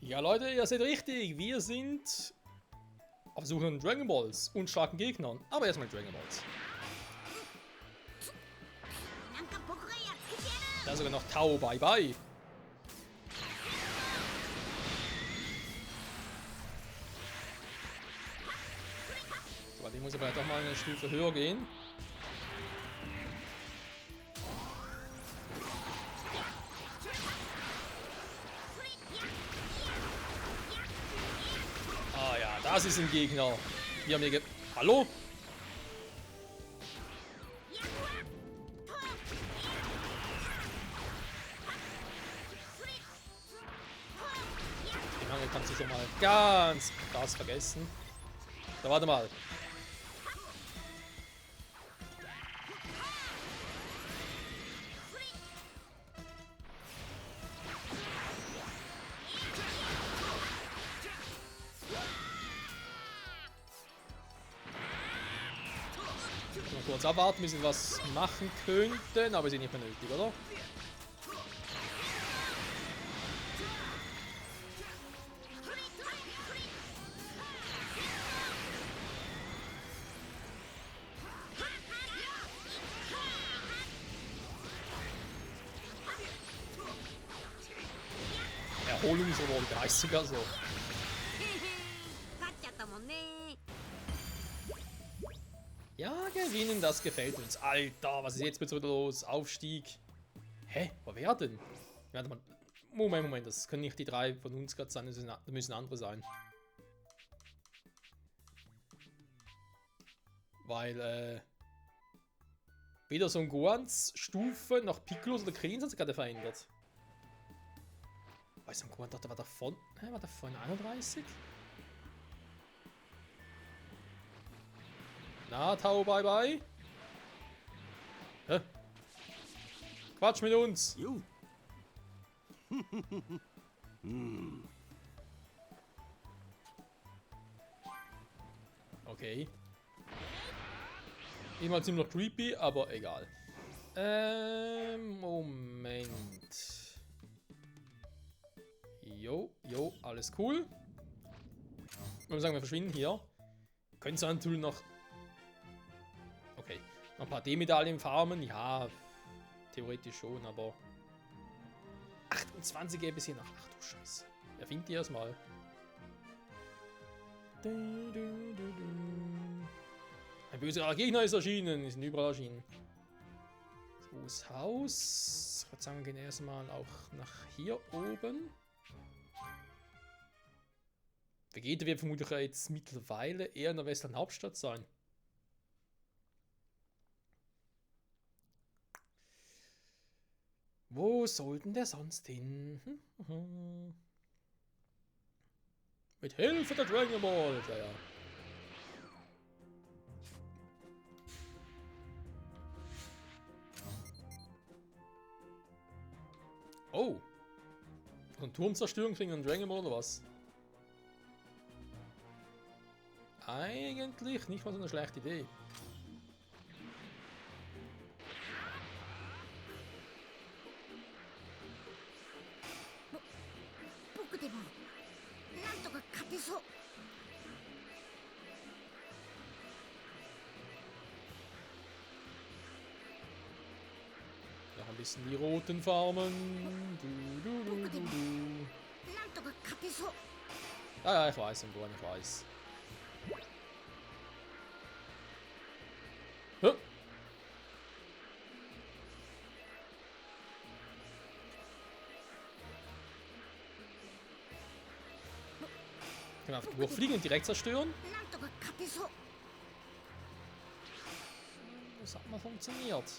Ja Leute, ihr seht richtig, wir sind auf der Suche nach Dragon Balls und starken Gegnern. Aber erstmal Dragon Balls. Da ist sogar noch Tao Bye Bye. So, die muss aber doch mal eine Stufe höher gehen. Ah ja, das ist ein Gegner. Wir haben hier Hallo? Den Mangel kannst du schon mal ganz krass vergessen. So, warte mal. Mal kurz abwarten, bis wir was machen könnten, aber ist nicht mehr nötig, oder? Erholungsrunde heißt sogar so. Ja, gewinnen, das gefällt uns. Alter, was ist jetzt bitte los? Aufstieg. Hä? Wo wer denn? Warte mal. Moment, das können nicht die drei von uns gerade sein, das müssen andere sein. Weil, weder so ein Gohans Stufe noch Piccolos oder Krillin hat sich gerade verändert. Weißt du, Gohan war davon. Hä, war davon 31? Na, Tao, bye bye. Hä? Quatsch mit uns! Okay. Immer ziemlich creepy, aber egal. Moment. Jo, alles cool. Ich würde sagen, wir verschwinden hier. Können Sie natürlich noch. Okay. Noch ein paar D-Medaillen farmen. Ja, theoretisch schon, aber. 28 gäbe es hier noch. Ach du Scheiße. Wer findet die erstmal? Ein böser Gegner ist erschienen. Die sind überall erschienen. So, das Haus. Ich würde sagen, wir gehen erstmal auch nach hier oben. Vegeta wird vermutlich jetzt mittlerweile eher in der westlichen Hauptstadt sein. Wo sollten der sonst hin? Mit Hilfe der Dragon Ball! Ja. Oh! Von Turmzerstörung kriegen wir einen Dragon Ball oder was? Eigentlich nicht mal so eine schlechte Idee. Noch ein bisschen die roten farmen. Ja, ich weiß, ich weiß. Huh? Können wir einfach durchfliegen und direkt zerstören? Das hat mal funktioniert.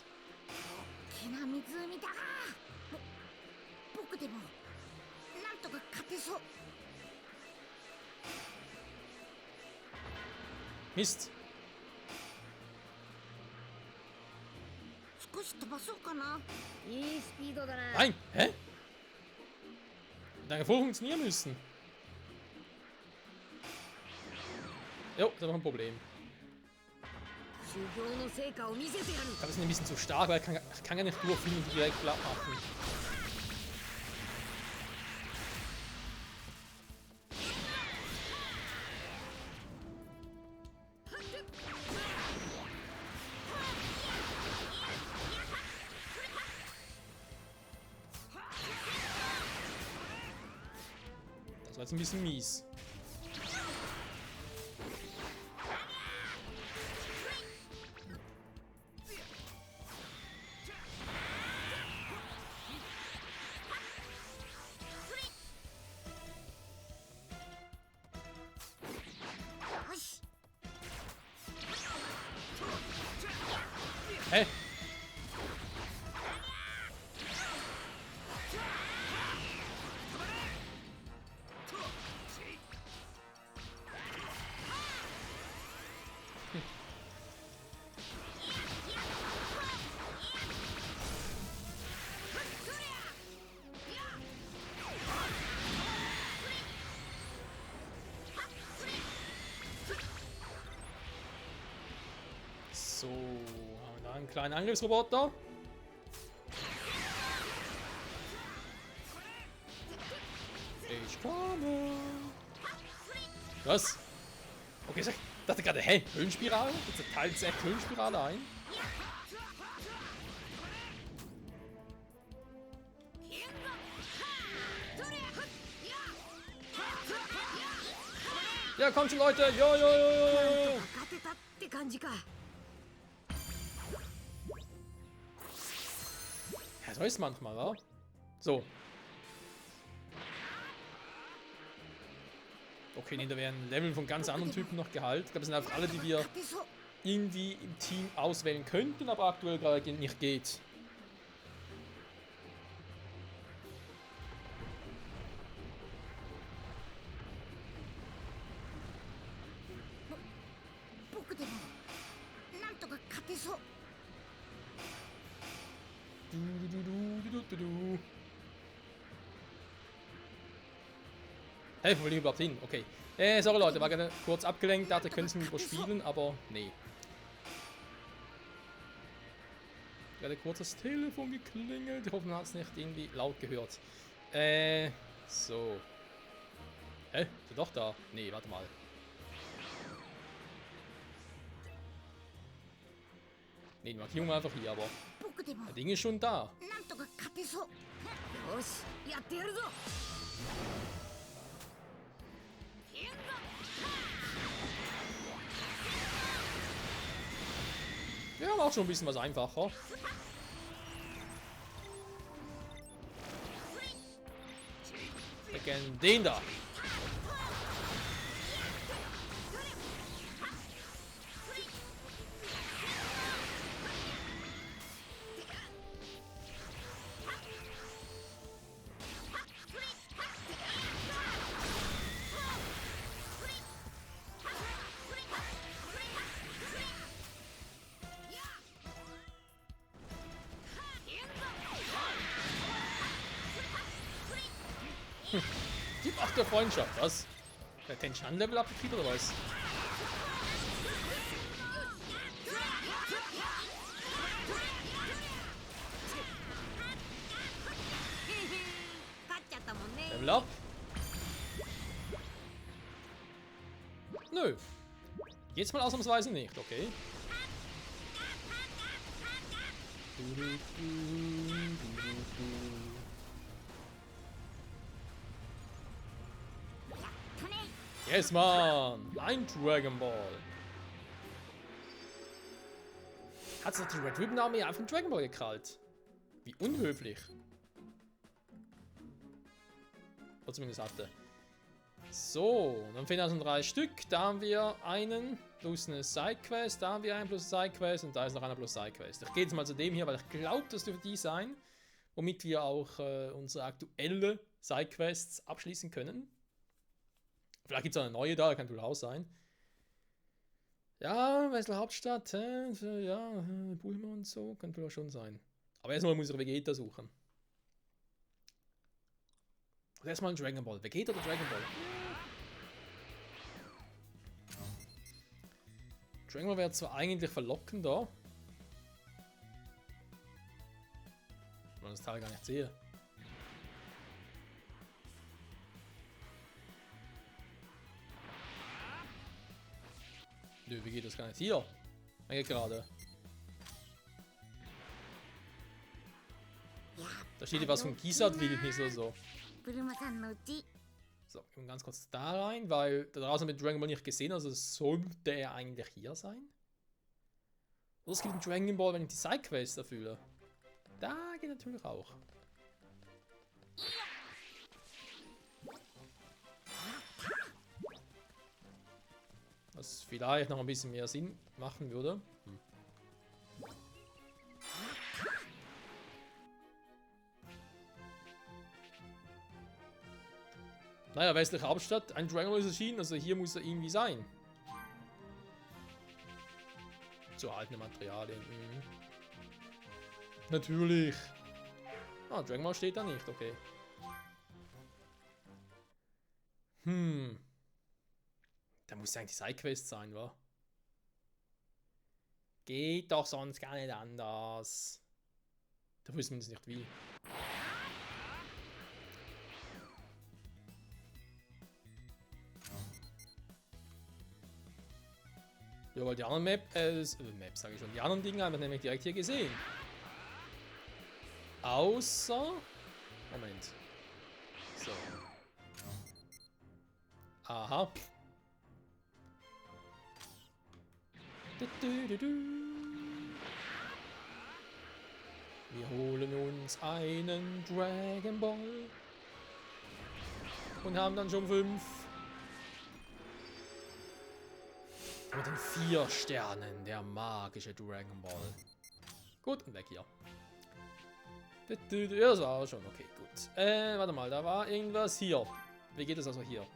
Mist. Nein, hä? Lange voll funktionieren müssen. Jo, das ist noch ein Problem. Ich glaube, es ist ein bisschen zu stark, weil ich kann ja nicht durchfliegen und direkt platt machen. Das war jetzt ein bisschen mies. Hey! So, haben wir da einen kleinen Angriffsroboter. Ich komme. Was? Okay, ich dachte gerade, hey, Höhenspirale? Jetzt teilt es echt Höhenspirale ein. Ja, kommt schon, Leute! Jo, jo, jo, jo! Ja, so ist es manchmal, wa? So. Okay, nee, da werden Level von ganz anderen Typen noch geheilt. Ich glaube, das sind einfach alle, die wir irgendwie im Team auswählen könnten, aber aktuell gerade nicht geht. Du. Hey, wo will ich überhaupt hin? Okay. Sorry Leute, war gerade kurz abgelenkt, dachte, können Sie mich überspielen, aber nee. Gerade kurz das Telefon geklingelt. Ich hoffe, man hat es nicht irgendwie laut gehört. So. Hä? Ist er doch da? Nee, warte mal. Nee, die markieren wir einfach hier, aber das Ding ist schon da. Ja, war auch schon ein bisschen was einfacher. Again, den da. Die macht der Freundschaft, was? Der Tenchan-Level abgekriegt oder was? Level up? Nö. Jetzt mal ausnahmsweise nicht, okay? Yes, Mann! Ein Dragon Ball! Hat sich die Red Ribbon Armee einfach einen Dragon Ball gekrallt? Wie unhöflich. Oder zumindest hatte. So, dann fehlen also 3 Stück. Da haben wir einen plus eine Sidequest. Da haben wir einen plus Sidequest. Und da ist noch einer plus Sidequest. Ich gehe jetzt mal zu dem hier, weil ich glaube, das dürfte die sein. Womit wir auch unsere aktuelle Sidequests abschließen können. Vielleicht gibt es auch eine neue da, kann wohl auch sein. Ja, Wessel Hauptstadt, ja, Bulma und so, könnte wohl auch schon sein. Aber erstmal muss ich Vegeta suchen. Und erstmal ein Dragon Ball. Vegeta oder Dragon Ball? Dragon Ball wäre zwar eigentlich verlockender. Ich will das Teil gar nicht sehen. Nö, wie geht das gar nicht? Hier! Gerade. Da steht hier was von Gisat Wildnis oder so. So, gehen wir ganz kurz da rein, weil da draußen mit Dragon Ball nicht gesehen, also sollte er eigentlich hier sein. Oder es gibt einen Dragon Ball, wenn ich die Sidequests erfülle. Da geht natürlich auch. Was vielleicht noch ein bisschen mehr Sinn machen würde. Naja, westliche Hauptstadt, ein Dragon Ball ist erschienen, also hier muss er irgendwie sein. Zu erhaltene Materialien. Mhm. Natürlich. Ah, Dragon Ball steht da nicht, okay. Da muss eigentlich Sidequest sein, wa? Geht doch sonst gar nicht anders. Da wissen wir jetzt nicht wie. Ja, weil die anderen Maps sage ich schon, die anderen Dinge haben wir nämlich direkt hier gesehen. Außer... Moment. So. Aha. Wir holen uns einen Dragon Ball. Und haben dann schon 5. Mit den 4 Sternen, der magische Dragon Ball. Gut, und weg hier. Ja, das war schon okay, gut. Warte mal, da war irgendwas hier. Wie geht es also hier?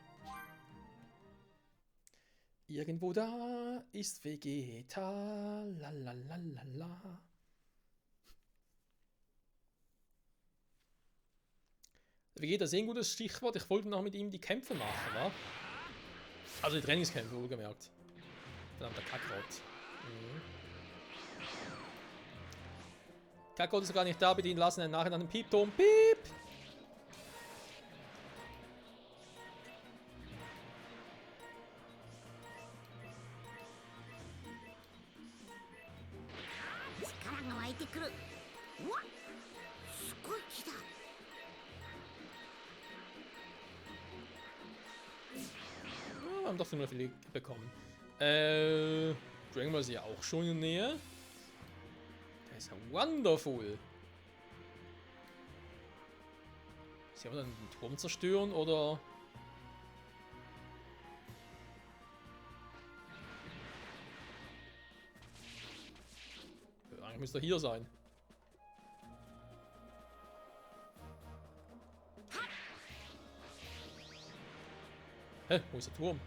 Irgendwo da ist Vegeta. Lalalala. Vegeta ist ein gutes Stichwort. Ich wollte noch mit ihm die Kämpfe machen, wa? Also die Trainingskämpfe, wohlgemerkt. Verdammter Kakrot. Kakrot ist gar nicht da, bedienen lassen, einen nachher einen Piepton. Piep! Wir haben doch so viele bekommen. Dragon Ball ist ja auch schon in der Nähe. Der ist ja wonderful. Sollen wir dann den Turm zerstören oder? Ja, eigentlich müsste er hier sein. Hä? Wo ist der Turm?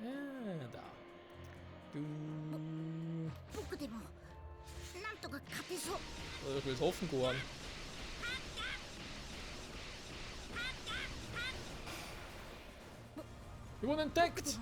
Ja, da. Du. Ich will es hoffen, Gohan. Wir wurden entdeckt!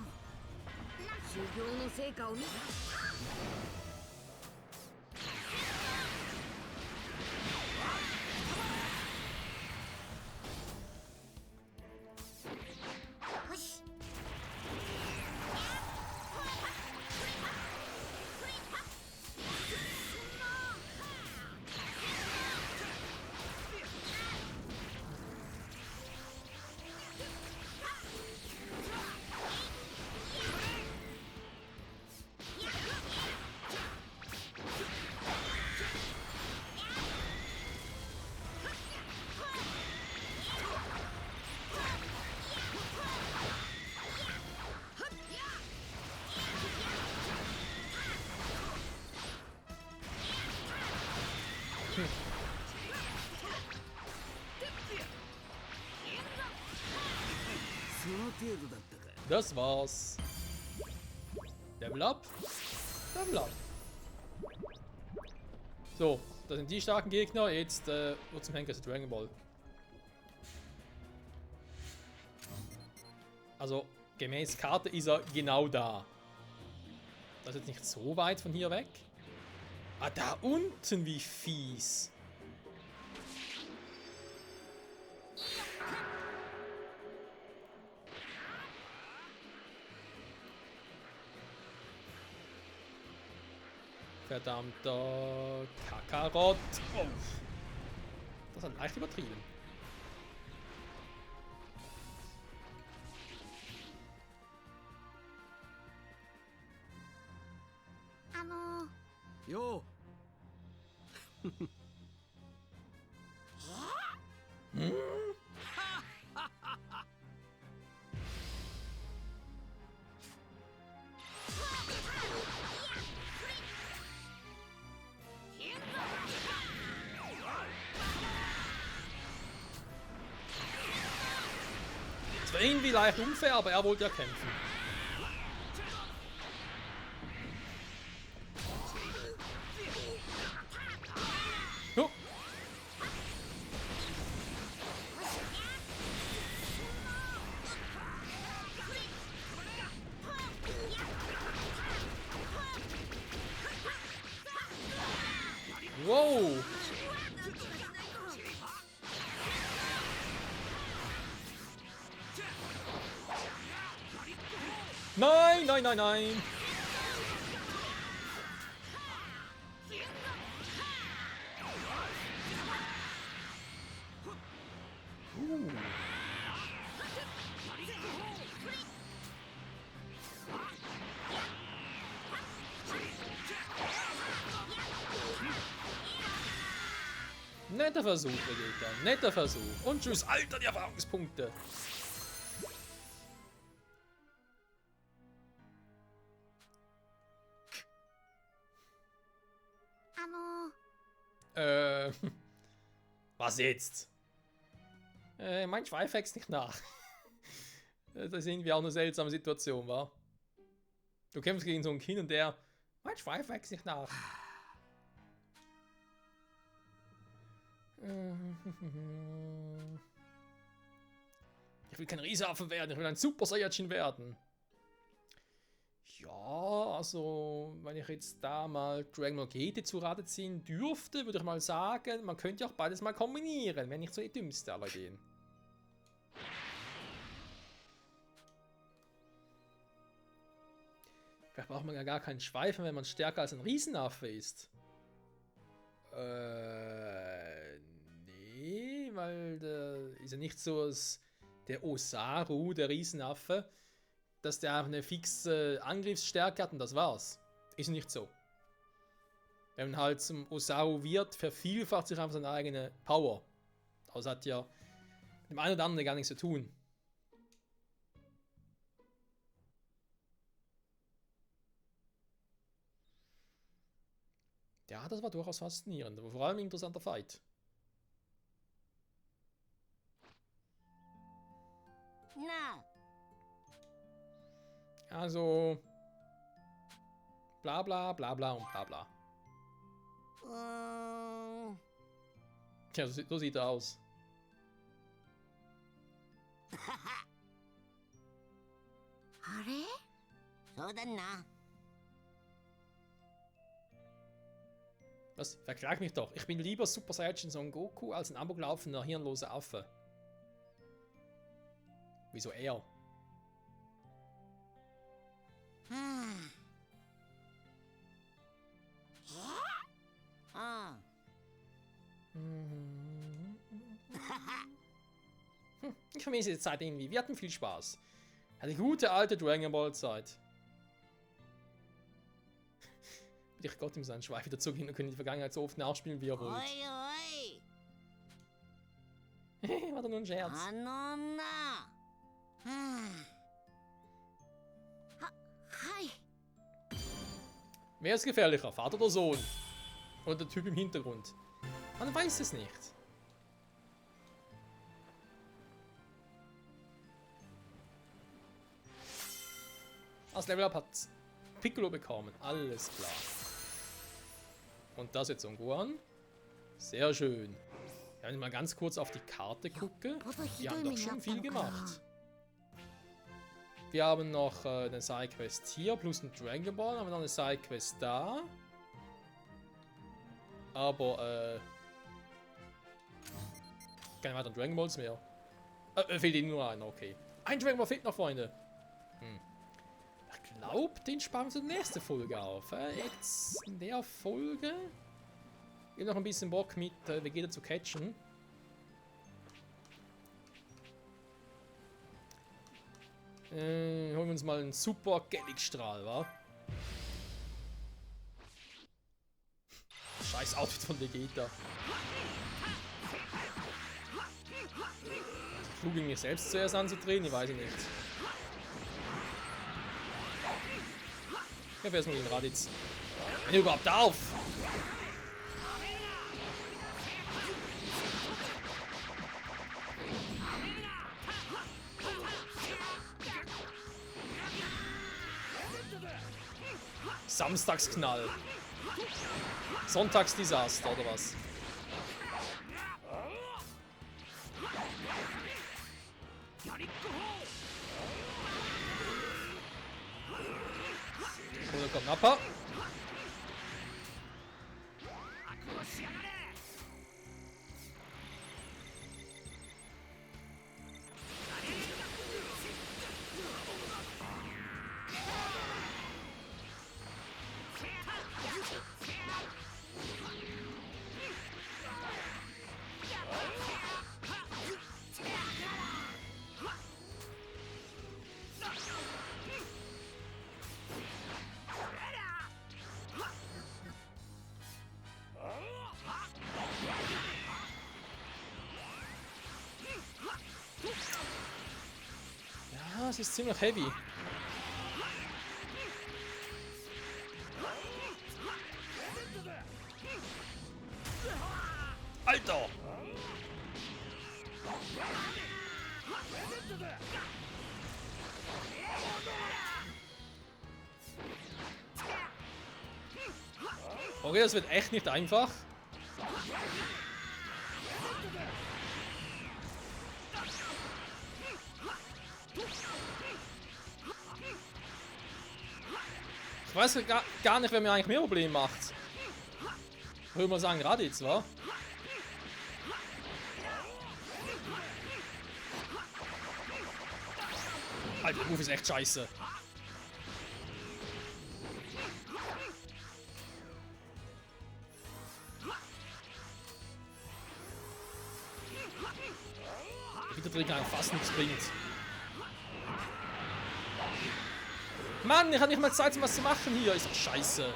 Das war's. Level up. Level up. So, das sind die starken Gegner. Jetzt wird zum Henker Dragon Ball. Also, gemäß Karte ist er genau da. Das ist jetzt nicht so weit von hier weg. Ah, da unten, wie fies. Verdammter Kakarot. Oh. Das hat leicht übertrieben. Jo. Es war irgendwie leicht unfair, aber er wollte ja kämpfen. Oh. Wow. Nein, nein, nein, nein. Netter Versuch, Vegeta. Netter Versuch. Und tschüss. Alter, die Erfahrungspunkte. Was jetzt? Mein Schweif wächst nicht nach. Das ist irgendwie auch eine seltsame Situation, wa? Du kämpfst gegen so ein Kind und der... Mein Schweif wächst nicht nach. Ich will kein Riesenaffe werden, ich will ein Super Saiyajin werden. Ja, also, wenn ich jetzt da mal Dragon Ball GT zu Rate ziehen dürfte, würde ich mal sagen, man könnte ja auch beides mal kombinieren, wenn nicht so die dümmste aller Ideen. Vielleicht braucht man ja gar keinen Schweifen, wenn man stärker als ein Riesenaffe ist. Nee, weil ist ja nicht so, dass der Osaru, der Riesenaffe, dass der auch eine fixe Angriffsstärke hat und das war's. Ist nicht so. Wenn man halt zum Osaru wird, vervielfacht sich einfach seine eigene Power. Das hat ja mit dem einen oder anderen gar nichts zu tun. Ja, das war durchaus faszinierend, aber vor allem ein interessanter Fight. Na. Also... Bla bla bla bla und bla bla. Tja, so sieht er aus. Was? Verklag mich doch. Ich bin lieber Super Saiyajin Son Goku als ein amoklaufender, hirnloser Affe. Wieso er? Ich vermisse die Zeit irgendwie. Wir hatten viel Spaß. Eine gute alte Dragon Ball Zeit. Will ich Gott ihm seinen Schweif wieder zugehen und können die Vergangenheit so oft nachspielen, wie er wollte. War doch nur ein Scherz. Wer ist gefährlicher, Vater oder Sohn? Oder der Typ im Hintergrund? Man weiß es nicht. Als Level Up hat Piccolo bekommen, alles klar. Und das jetzt Ongguan. Sehr schön. Wenn ich mal ganz kurz auf die Karte gucke, wir haben doch schon viel gemacht. Wir haben noch eine Sidequest hier, plus ein Dragon Ball, haben wir noch eine Sidequest da. Aber, keine weiteren Dragon Balls mehr. Fehlt ihnen nur einer, okay. Ein Dragon Ball fehlt noch, Freunde. Ich glaube, den sparen wir zur nächsten Folge auf. Jetzt in der Folge. Ich habe noch ein bisschen Bock mit Vegeta zu catchen. Holen wir uns mal einen super Galaxstrahl, wa? Scheiß Outfit von Vegeta. Flug in mich selbst zuerst anzudrehen, ich weiß nicht. Ich habe erstmal den Raditz. Wenn er überhaupt darf! Samstagsknall. Sonntagsdesaster oder was? Oder kommt Nappa. Ja, es ist ziemlich heavy. Alter! Okay, das wird echt nicht einfach. Ich weiß gar nicht, wer mir eigentlich mehr Probleme macht. Ich würde mal sagen, Raditz, wa? Alter, der Move ist echt scheiße. Der Trick eigentlich fast nichts bringt. Mann, ich habe nicht mal Zeit, um was zu machen hier. Ist doch scheiße.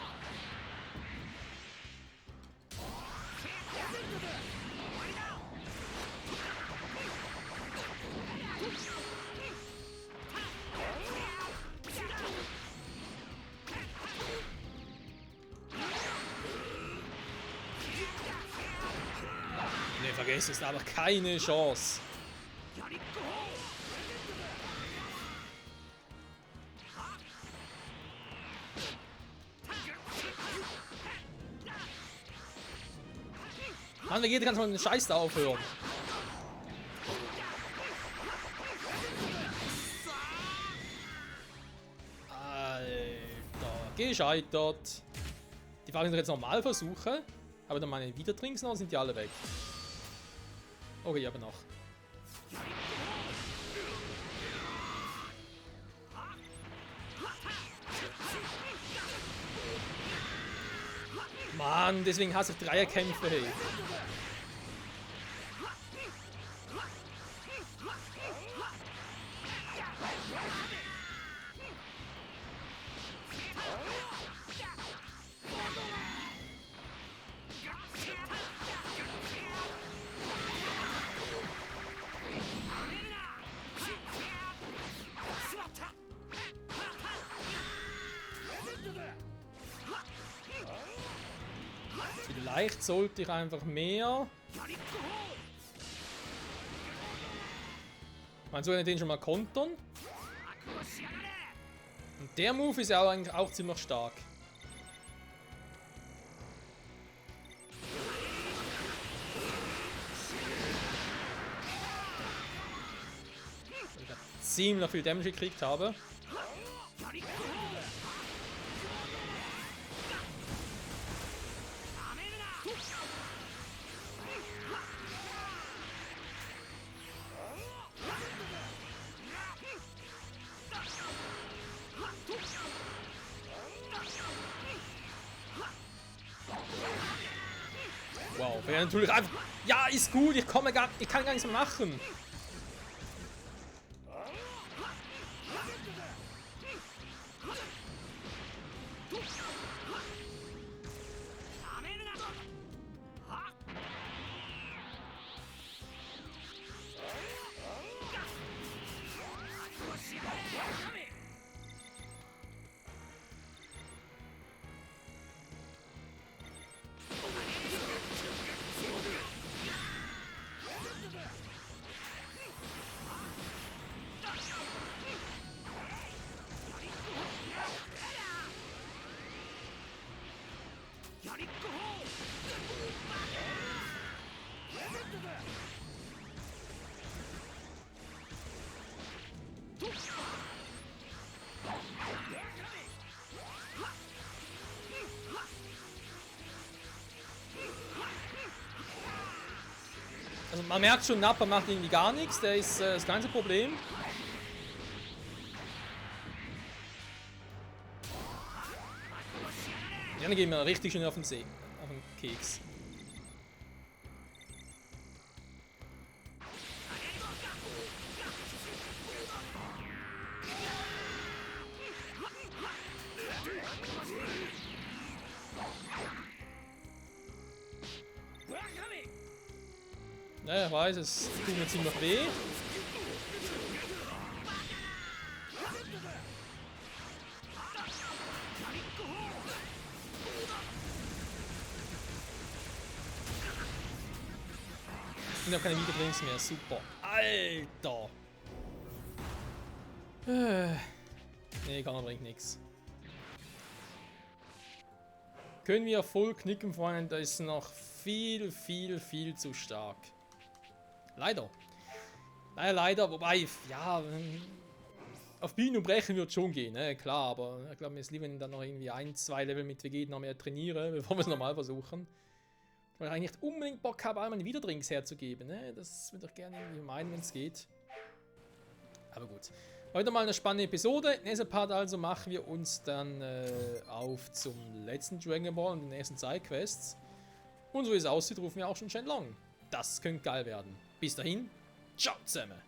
Ne, vergiss es, aber keine Chance. Mann, Vegeta kann mal den Scheiß da aufhören. Alter, gescheitert. Die Frage sind jetzt nochmal Versuche. Aber dann meine Wiedertrinks noch, sind die alle weg. Okay, aber noch. Mann, deswegen hasse ich Dreierkämpfe, hey. Vielleicht sollte ich einfach mehr. Man soll den schon mal kontern. Und der Move ist ja eigentlich auch ziemlich stark. Ich habe ziemlich viel Damage gekriegt habe. Wow, wäre natürlich einfach. Ja, ist gut, ich kann gar nichts mehr machen. Also man merkt schon, Nappa macht irgendwie gar nichts. Der ist das ganze Problem. Ja, dann gehen wir richtig schön auf den See. Auf den Keks. Ja, ich weiß, es tut mir ziemlich weh. Ich habe keine Wiederbringungs mehr, super. Alter! Nee, Gunner bringt nichts. Können wir voll knicken, Freunde? Da ist noch viel zu stark. Leider. Leider, wobei, ja, auf Biegen und Brechen wird schon gehen, ne? Klar, aber ich glaube, mir ist lieber, wenn ich dann noch irgendwie 1-2 Level mit Vegeta noch mehr trainiere, bevor wir es nochmal versuchen. Weil ich eigentlich nicht unbedingt Bock habe, einmal einen Widerdrinks herzugeben, ne? Das würde ich gerne irgendwie meinen, wenn es geht. Aber gut. Heute mal eine spannende Episode. Nächster Part also machen wir uns dann auf zum letzten Dragon Ball und den nächsten Sidequests. Und so wie es aussieht, rufen wir auch schon Shenlong. Das könnte geil werden. Bis dahin, ciao zusammen.